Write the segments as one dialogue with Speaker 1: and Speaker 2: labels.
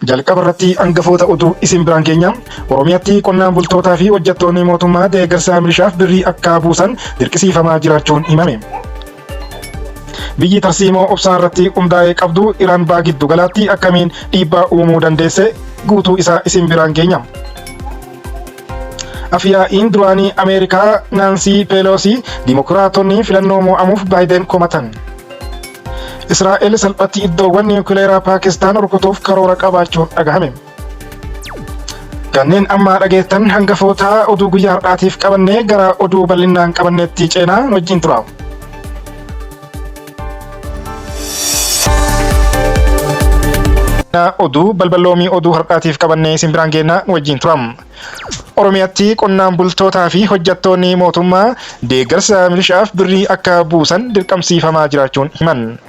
Speaker 1: Jalqaba irratti hangafoota oduu isin biraan geenya. Oromiyaatti qonnaan bultootaa fi hojjettoonni mootummaa deeggarsa milishaaf birrii akka buusan dirqisiifamaa jiraachuun himame. Biyyi tarsiimoo obsaa irratti hundaa'e qabdu Iraan baha giddu galaatti akkamiin dhiibbaa uumuu dandeesse guutuu isaa isin biraan geenya. Afyaa'iin duraanii Ameerikaa Naansii Peeloosii Dimokiraatonni filannoo mo'amuuf Baayiden komatan. Israa'el salphatti iddoowwan niwukileeraa Paakistaan rukutuuf karoora qabaachuun dhagahame. Kanneen amma dhageettan hangafoota oduu guyyaa har'aatiif qabannee gara oduu bal'innaan qabanneetti ceenaa wajjin tura. Oduu balballoomii oduu har'aatiif qabannee isin biraan geenna nu wajjin tura. Oromiyaatti qonnaan bultootaa fi hojjettoonni mootummaa deeggarsa milishaaf birrii akka buusan dirqamsiifamaa jiraachuun himan.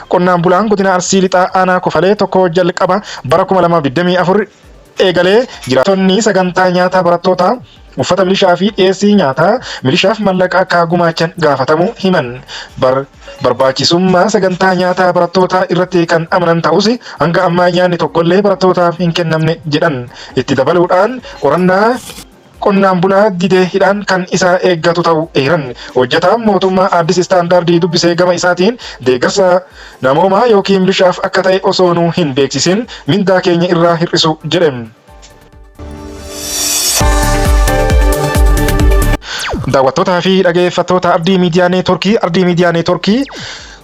Speaker 1: Qonnaan bulaan godina Arsii Lixaa aanaa Kofalee tokko jalqaba bara 2024 eegalee jiraattonni sagantaa nyaata barattootaa uffata milishaa fi dhiyeessii nyaataa milishaaf mallaqa akka gumaachan gaafatamuu himan. Barbaachisummaa sagantaa nyaataa barattootaa irratti kan amanan ta'us hanga ammaa nyaanni tokkollee barattootaaf hin kennamne jedhan. Itti dabaluudhaan qorannaa qonnaan bulaa dide hidhaan kan isa eeggatu ta'uu eeran. Hojjetaan mootummaa Addis Standard dubbisee gama isaatiin deeggarsa namoomaa yookiin milishaaf akka ta'e osoo nu hin beeksisin mindaa keenya irraa hir'isu jedhe. Daawwattootaa fi dhageeffattoota Ardii Miidiyaa Neetworkii, Ardii Miidiyaa Neetworkii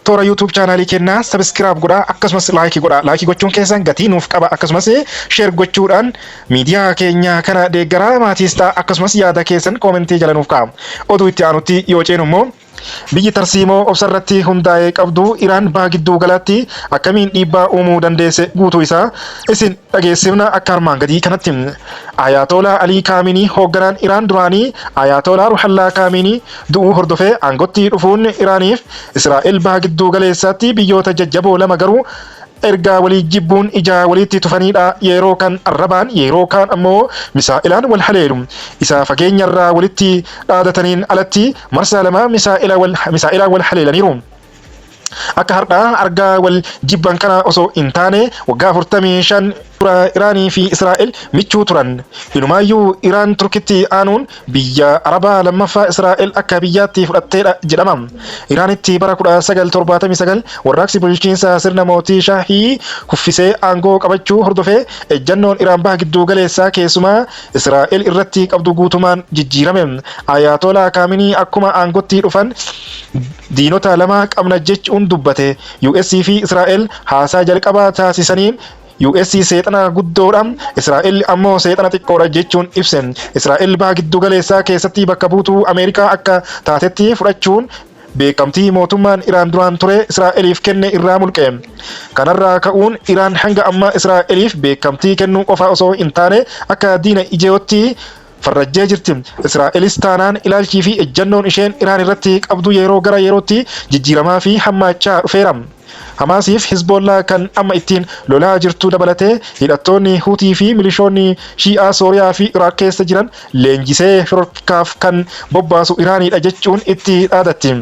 Speaker 1: toora YouTube chaanaalii kennaa sabiskiraab godhaa akkasumas laayikii godhaa. Laayikii gochuun keessan gatii nuuf qaba akkasumas sheer gochuudhaan miidiyaa keenya kana deeggaraa maatiis ta'a akkasumas yaada keessan koomentii jala nuuf ka'a. Oduu itti aanutti yoo ceenu immoo Biyyi tarsiimoo obsarratti hundaa'e qabdu Iraan baha gidduu galaatti akkamiin dhiibbaa uumuu dandeesse guutuu isaa isin dhageessifna akka armaan gadii kanatti. Ayaatoolaa Alii Kaaminii hoogganaan Iraan duraanii Ayaatoolaa Ruhallaa Kaaminii du'uu hordofee aangotti dhufuun Iraaniif Israa'el baha gidduu galeessaatti biyyoota jajjaboo lama garuu ergaa walii jibbuun ijaa waliitti tufaniidha. Yeroo kan arrabaan yeroo kaan ammoo misaa'ilaan wal haleelu. Isa fageenyarraa walitti dhaadataniin alatti marsaa lama misaa'ilaan wal haleelaniiru. Akka hardhaa argaa wal jibban kana osoo hin taane waggaa 45 dura Iraanii fi Israa'el michuu turan. Inumaayyuu Iraan Turkitti aanuun biyya Arabaa lammaffaa Israa'el akka biyyaatti fudhatteedha jedhama. Iraanitti bara 1979 warraaqsi bulchiinsa sirna mootii Shaahii kuffisee aangoo qabachuu hordofee ejjannoon Iraan baha gidduu galeessaa keessumaa Israa'el irratti qabdu guutumaan jijjiirame. Ayaatolaa Kaaminii akkuma aangotti dhufan diinota lama qabna jechuun dubbate. US fi Israa'el haasaa jalqabaa taasisaniin US seexana guddoodha, Israa'el ammoo seexana xiqqoodha jechuun ibse. Israa'el baha giddu galeessaa keessatti bakka buutuu Ameerikaa akka taatetti fudhachuun beekamtii mootummaan Iraan duraan ture Israa'eliif kenne irraa mulqe. Kanarraa ka'uun Iraan hanga ammaa Israa'eliif beekamtii kennuu qofa osoo hin taane akka diina ijootti farrajjee jirti. Israa'elis taanaan ilaalchii fi ejjannoon isheen Iraan irratti qabdu yeroo gara yerootti jijjiiramaa fi hammaachaa dhufeera. Hamaasiif Hizboollaa kan amma ittiin lolaa jirtu dabalatee hidhattoonni Huutii fi milishoonni Shii'aa Sooriyaa fi Iraaq keessa jiran leenjisee shororkaaf kan bobbaasu Iraaniidha jechuun itti dhaadatti.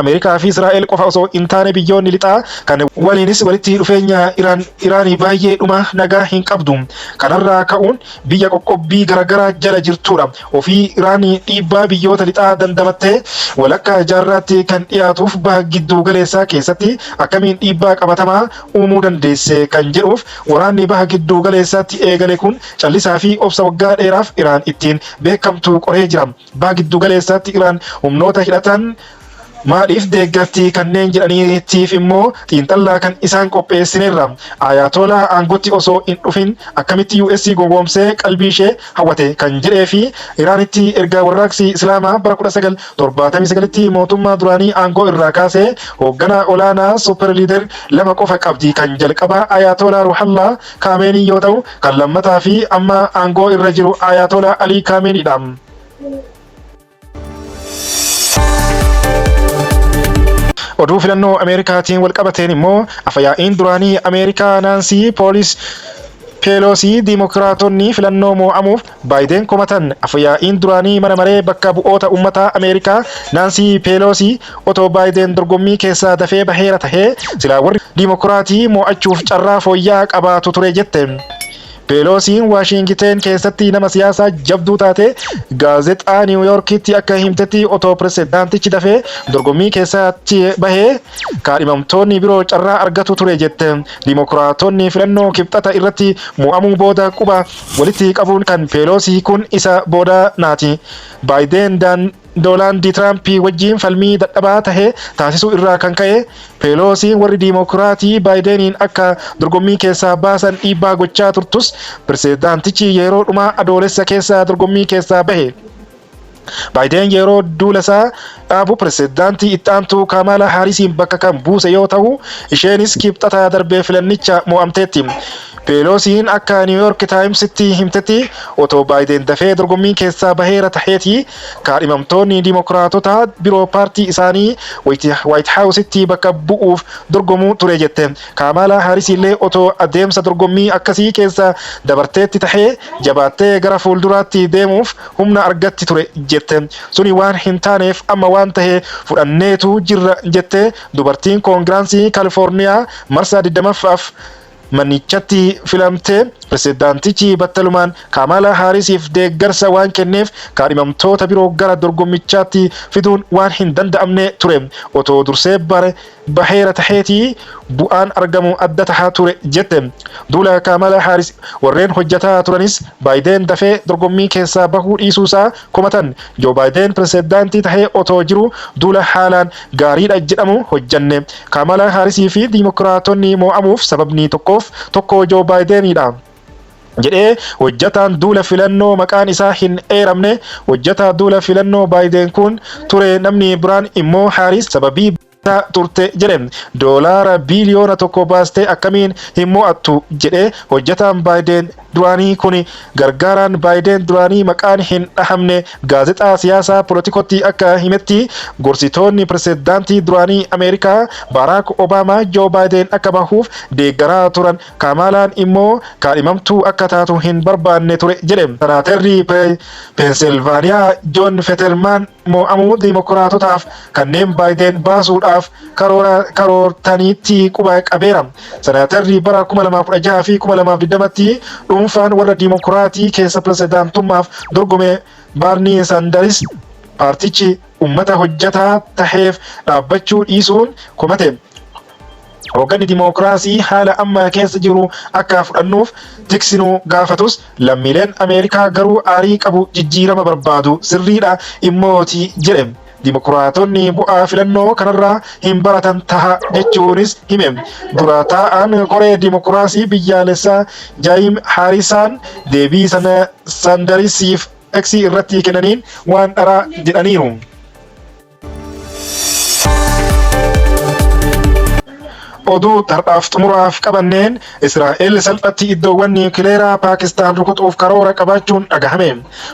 Speaker 1: Ameerikaa fi Israa'el qofa osoo hin taane biyyoonni lixaa kan waliinis walitti dhufeenya Iraan Iraanii baay'ee dhuma nagaa hin qabdu. Kanarraa ka'uun biyya qoqqobbii garaagaraa jala jirtudha. Ofii Iraan dhiibbaa biyyoota lixaa dandamattee walakkaa jaarraatti kan dhiyaatuuf baha gidduu galeessaa keessatti akkamiin dhiibbaa qabatamaa uumuu dandeesse kan jedhuuf waraanni baha gidduu galeessaatti eegale kun callisaa fi obsa waggaa dheeraaf Iraan ittiin beekamtu qoree jira. Baha giddu galeessaatti Iraan humnoota hidhatan maaliif deeggarti kanneen jedhaniitiif immoo xiinxallaa kan isaan qopheessineerra. Ayaatolaa aangotti osoo hin dhufin akkamitti US gowwoomsee qalbii ishee hawwate kan jedhee fi Iraanitti erga warraaqsi Islaamaa bara 1979tti mootummaa duraanii aangoo irraa kaasee hoogganaa olaanaa super leader lama qofa qabdi kan jalqabaa Ayaatolaa Ruhallaa Kaameenii yoo ta'u kan lammataa fi amma aangoo irra jiru Ayaatolaa Alii Kaameeniidha. Oduu filannoo Ameerikaatiin walqabateen immoo afayaa'iin duraanii Ameerikaa Naansii Poolis Peeloosii Diimokiraatonni filannoo moo'amuuf Baayideen komatan. Af-yaa'iin duraanii mana maree bakka bu'oota ummataa Ameerikaa Naansii Peeloosii otoo Baayideen dorgommii keessaa dafee baheera tahee silaa warri Diimokiraatii moo'achuuf carraa fooyya'aa qabaatu ture jette. Peeloosiin Waashingiteen keessatti nama siyaasaa jabduu taate gaazexaa Niiw Yoorkitti akka himtetti otoo pirezidaantichi dafee dorgommii keessatti bahee kaadhimamtoonni biroo carraa argatu ture jette. Dimokiraatonni filannoo Kibxata irratti mo'amuu booda quba walitti qabuun kan Peeloosii kun isa boodanaati. Baayideen Doonaald Tiraampii wajjin falmii dadhabaa tahe taasisuu irraa kan ka'e Peeloosiin warri Dimokiraatii Baayideeniin akka dorgommii keessaa baasan dhiibbaa gochaa turtus pirezidaantichi yeroo dhumaa Adoolessa keessa dorgommii keessaa bahe. Baayideen yeroo duulasaa dhaabu pirezidaantii itti aantuu Kaamaalaa Haarisiin bakka kan buuse yoo tahu isheenis Kibxata darbe filannicha mo'amteetti. Peeloosiin akka Niw Yoork Taayimsitti himtetti otoo Baayideen dafee dorgommii keessaa baheera taheetii kaadhimamtoonni Dimokiraatotaa biroo paartii isaanii Waayit Haawusitti bakka bu'uuf dorgomu ture jette. Kaamaalaa Haarisiillee otoo adeemsa dorgommii akkasii keessa dabarteetti tahee jabaattee gara fuulduraatti deemuuf humna argatti ture jette. Suni waan hin taaneef amma waan tahe fudhanneetu jirra jette dubartiin Koongiraansii Kaalifoorniyaa marsaa 20ffaaf manichatti filamte. Pirezidaantichi battalumaan Kaamaalaa Haarisiif deeggarsa waan kenneef kaadhimamtoota biroo gara dorgommichaatti fiduun waan hin danda'amne ture. Otoo dursee bare baheera taheetii bu'aan argamu adda taha ture jette. Duula Kaamaalaa Haaris warreen hojjataa turanis Baayideen dafee dorgommii keessaa bahuu dhiisuusaa komatan. Joo Baayideen pirezidaantii tahee otoo jiruu duula haalaan gaariidha jedhamu hojjanne. Kaamaalaa Haarisii fi Diimokiraatonni moo'amuuf sababni tokkoof tokko Joo Baayideenidha. Jedhee hojjataan duula filannoo maqaan isaa hin eeramne. Hojjataa duula filannoo Baayideen kun ture namni biraan immoo Haaris sababii turte jedhe. Doolaara biiliyoona 1 baastee akkamiin hin mo'attu jedhe hojjataan Baayideen duraanii kuni. Gargaaraan Baayideen duraanii maqaan hin dhahamne gaazexaa siyaasaa Polotikootti akka himetti gorsitoonni pirezidaantii duraanii Ameerikaa Baaraak Obaamaa Joo Baayideen akka bahuuf deeggaraa turan, Kaamaalaan immoo kaadhimamtuu akka taatu hin barbaanne ture jedhe. Senaaterri Peensilvaaniyaa Joon Fetermaan moo'amuu Dimokiraatotaaf kanneen Baayideen baasuudhaaf karoortaniitti quba qabeera. Senaaterri bara 2016 fi 2020tti dhuunfaan warra Dimokiraatii keessa pirezidaantummaaf dorgome Baarnii Saandaris paartichi ummata hojjataa taheef dhaabbachuu dhiisuun komate. Hoogganni dimookiraasii haala amma keessa jiru akka fudhannuuf tiksinu gaafatus lammiileen Ameerikaa garuu aarii qabu, jijjiirama barbaadu, sirriidha immooti jedhe. Dimokiraatonni bu'aa filannoo kanarraa hin baratan taha jechuunis hime. Dura taa'aan koree dimookiraasii biyyaalessaa Jaayim Haarisaan deebii Sandarisiif X irratti kennaniin waan dharaa jedhaniiru. Oduu har'aaf xumuraaf qabanneen Israa'el salphatti iddoowwan niwukileeraa Paakistaan rukutuuf karoora qabaachuun dhagahame.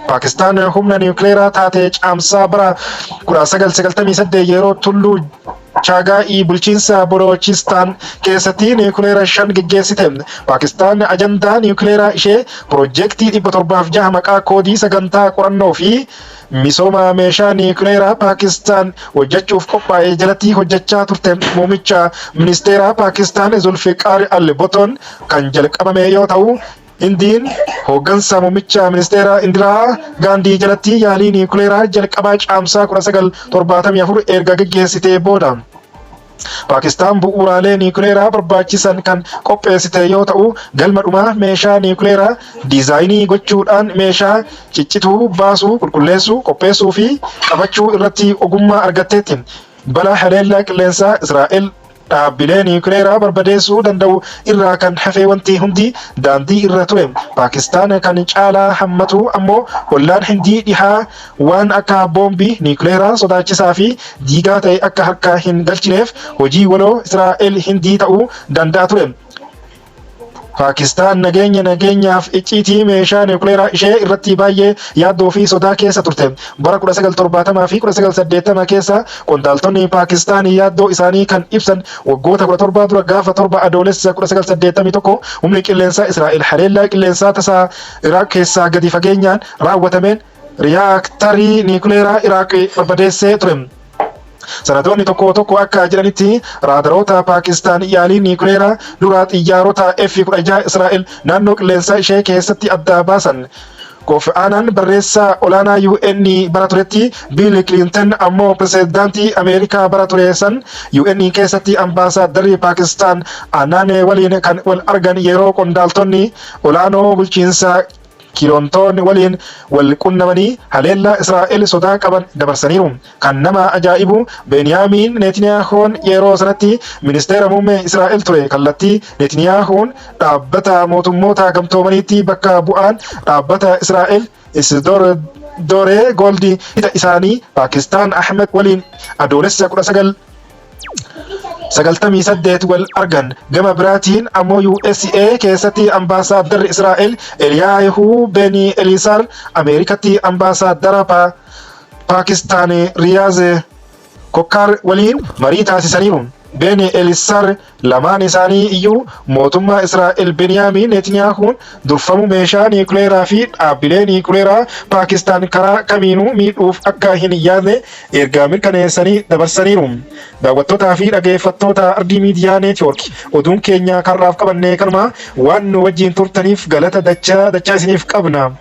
Speaker 1: Paakistaan humna niwukileeraa taate Caamsaa bara 1998 yeroo tulluu Chaagaa'ii bulchiinsa Boloochistaan keessatti niwukileera 5 geggeessite. Paakistaan ajandaa niwukileeraa ishee piroojeektii 706 maqaa koodii sagantaa qorannoo fi Misooma meeshaa niwukileeraa Paakistaan hojjechuuf qophaa'e jalatti hojjechaa turte. Muummicha ministeeraa Paakistaan Zulfiqaar Al Bhuttoon kan jalqabame yoo ta'u, Hindiin hooggansa muummicha ministeeraa Indiraa Gaandii jalatti yaalii niwukileeraa jalqabaa Caamsaa 1974 erga geggeessitee booda. Paakistaan bu'uuraalee niwukileeraa barbaachisan kan qopheessite yoo ta'u, galma dhumaa meeshaa niwukileeraa diizaayinii gochuudhaan meeshaa ciccituu baasuu, qulqulleessuu, qopheessuu fi qabachuu irratti ogummaa argatteetti. Balaa haleellaa qilleensaa Israa'el dhaabbilee niwukileeraa barbadeessuu danda'u irraa kan hafe wanti hundi daandii irra ture. Paakistaan kan caalaa hammatu ammoo ollaan Hindii dhihaa waan akka boombii niwukileeraa sodaachisaa fi diigaa ta'e akka harka hin galchineef hojii waloo Israa'el-Hindii ta'uu danda'a ture. Paakistaan nageenya nageenyaaf icciitii meeshaa niwukileeraa ishee irratti baay'ee yaaddoo fi sodaa keessa turte. Bara 1970 fi 1980 keessa qondaaltonni Paakistaan yaaddoo isaanii kan ibsan waggoota 17 dura gaafa 7 Adoolessa 1981 humni qilleensaa Israa'el haleellaa qilleensaa tasaa Iraaq keessaa gadi fageenyaan raawwatameen riyaaktarii niwukileeraa Iraaq barbadeessee ture. Sanatoonni tokko tokko akka jedhanitti raadaroota Paakistaan yaalii niwukileeraa duraa xiyyaarota F-16 Israa'el naannoo qilleensaa ishee keessatti adda baasan. Kofi Annan barreessaa olaanaa UN bara turetti, Biil Kilinton ammoo pirezidaantii Ameerikaa bara ture san UN keessatti ambaasaaddarri Paakistaan Annan waliin kan wal argan yeroo qondaaltonni olaanoo bulchiinsa Kiloontoon waliin wal qunnamanii haleellaa Israa'el sodaa qaban dabarsaniiru. Kan nama ajaa'ibu Beniyaamiin Neetiniyaahoon yeroo sanatti ministeera muummee Israa'el ture. Kallattii Neetiniyaahuun dhaabbata mootummoota gamtoomaniitti bakka bu'aan dhaabbata Israa'el Isidor Doree Gooldi isaanii Paakistaan Ahmed waliin Adoolessa 19 98 wal argan. Gama biraatiin ammoo USA keessatti ambaasaaddarri Israa'el Eliyaahuu Beni Eliisaar Ameerikatti ambaasaaddara Paakistaan Riyaaz Kokkaar waliin marii taasisaniiru. Beni Eliisaar lamaan isaanii iyyuu mootummaa Israa'el Beniyaamiin Netaniyaahuun durfamu meeshaa niwukileeraa fi dhaabbilee niwukileeraa Paakistaan karaa kamiinuu miidhuuf akka hin yaadne ergaa mirkaneessanii dabarsaniiru. Daawwattootaa fi dhageeffattoota Ardii Miidiyaa Neetwoork, oduun keenya karraaf qabanne kanuma. Waan nu wajjin turtaniif galata dachaa dachaa isiniif qabna.